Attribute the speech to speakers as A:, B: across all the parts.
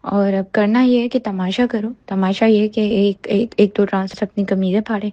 A: और अब करना ये है कि तमाशा करो, तमाशा ये कि एक एक एक दो ट्रांस अपनी कमीज़ें फाड़े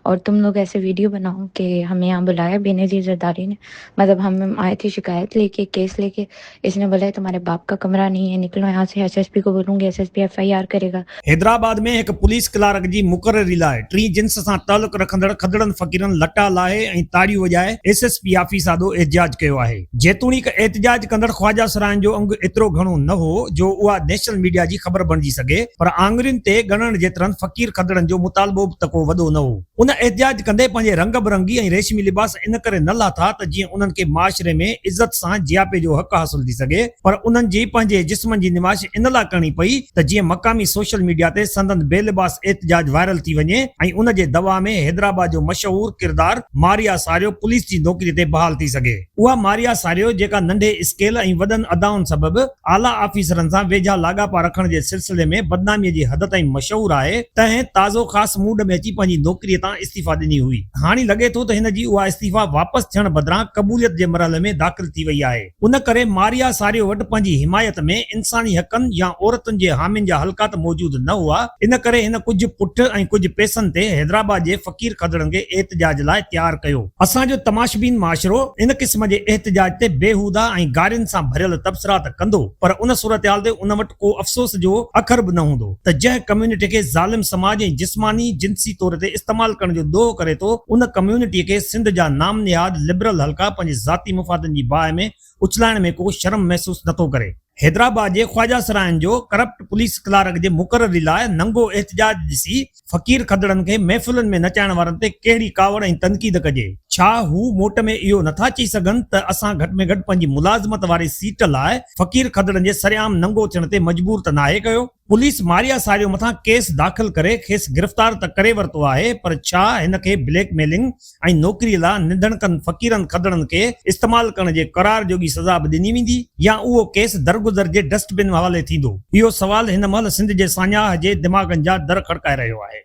A: और तुम लोग ऐसे वीडियो बनाओ कि हमें यहाँ बुलाया बेनज़ीर ज़रदारी ने, मतलब हम आए थे शिकायत लेके, केस लेके, इसने बोला है तुम्हारे बाप का कमरा नहीं है, निकलो यहाँ से, एसएसपी को बोलूँगी एसएसपी एफआईआर करेगा।
B: हैदराबाद ۾ هڪ پوليس ڪلارڪ جي مقرري لاء ٽين جنس سان تعلق رکندڙ کدڙن فقيرن لٽا لاهي ۽ تاڙيون وڄائي ايس ايس پي آفيس آڏو احتجاج ڪيو آهي. جيتوڻيڪ احتجاج ڪندڙ خواجه سرائن جو انگ ايترو گهڻو نه هو جو اها نيشنل ميڊيا جي خبر بڻجي سگهي پر آڱرين تي ڳڻڻ جيترن فقير کدڙن جو مطالبو به ته ڪو وڏو نه هو. ان احتجاج ڪندي پنهنجي رنگ برنگي ۽ ريشمي لباس ان ڪري نه لاٿا ته جيئن انهن کي معاشري ۾ عزت سان جياپي جو حق حاصل ٿي سگهي پر انهن جي پنهنجي جسمن جي نمائش ان لاء ڪرڻي پئي ته جيئن مقامي سوشل ميڊيا تي سندن بي لباس احتجاج وائرل ٿي وڃي ۽ ان جي دوا ۾ حيدرآباد جو مشهور ڪردار ماريا ساريو پوليس جي نوڪري تي بحال ٿي سگهي. اها ماريا ساريو جيڪا ننڍي اسڪيل ۽ وڏن ادائن سبب اعليٰ آفيسرن سان ويجها لاڳاپا رکڻ جي سلسلي ۾ بدناميء جي حد تائين مشهور آهي، تنهن تازو خاص موڊ ۾ اچي پنهنجي نوڪريء تان استعيفيٰ ڏني هئي. هاڻي لڳي ٿو ته هن جي اها استعيفيٰ واپس ٿيڻ بدران قبوليت جي مرحلي ۾ داخل ٿي وئي آهي. ان ڪري ماريا ساريو وٽ پنهنجي حمايت ۾ انساني حقن يا عورتن جي حامين جا حلقا ته موجود نه هئا، ان ڪري هن ڪجهه پٺ ۽ ڪجهه پئسن تي حيدرآباد جي فقير کدڙن کي احتجاج لاء تيار ڪيو. اسان جو تماشبين معاشرو ان قسم جي احتجاج تي بيهوده ۽ گارين سان ڀريل تبصرا ته ڪندو پر ان صورتحال تي ان وٽ ڪو افسوس جو اکر به نه هوندو ته جنهن ڪميونٽي کي ظالم سماج ۽ جسماني جنسي طور تي استعمال ڪرڻ جو ڏوهه ڪري ٿو ان ڪميونٽي کي سنڌ جا نام نهاد لبرل حلقا پنهنجي ذاتي مفادن جي باهه ۾ اڇلائڻ ۾ ڪو شرم محسوس نٿو ڪري. حيدرآباد جي خواجه سرائن جو ڪرپٽ پوليس ڪلارڪ جي مقرري لاء ننگو احتجاج ڏسي فقير کدڙن کي محفلن ۾ نچائڻ وارن تي ڪهڙي ڪاوڙ ۽ تنقيد ڪجي؟ ڇا هو موٽ ۾ اهو نٿا چئي سگهن ته اسان گهٽ ۾ گهٽ پنهنجي ملازمت واري سيٽ لاء فقير کدڙن جي سرعام ننگو ٿيڻ تي مجبور ته ناهي ڪيو؟ پوليس ماريا ساريو مٿان ڪيس داخل ڪري کيس گرفتار ته ڪري ورتو آهي پر ڇا هن کي بليڪ ميلنگ ۽ نوڪري لا نڌڻڪن فقيرن کدڙن کي استعمال ڪرڻ جي قرار جوڳي سزا به ڏني ويندي يا اهو ڪيس درگذر جي ڊسٽ بن حوالي ٿيندو؟ اهو سوال هن مهل سنڌ جي ساڃاهه جي دماغن جا در کڙڪائي رهيو آهي.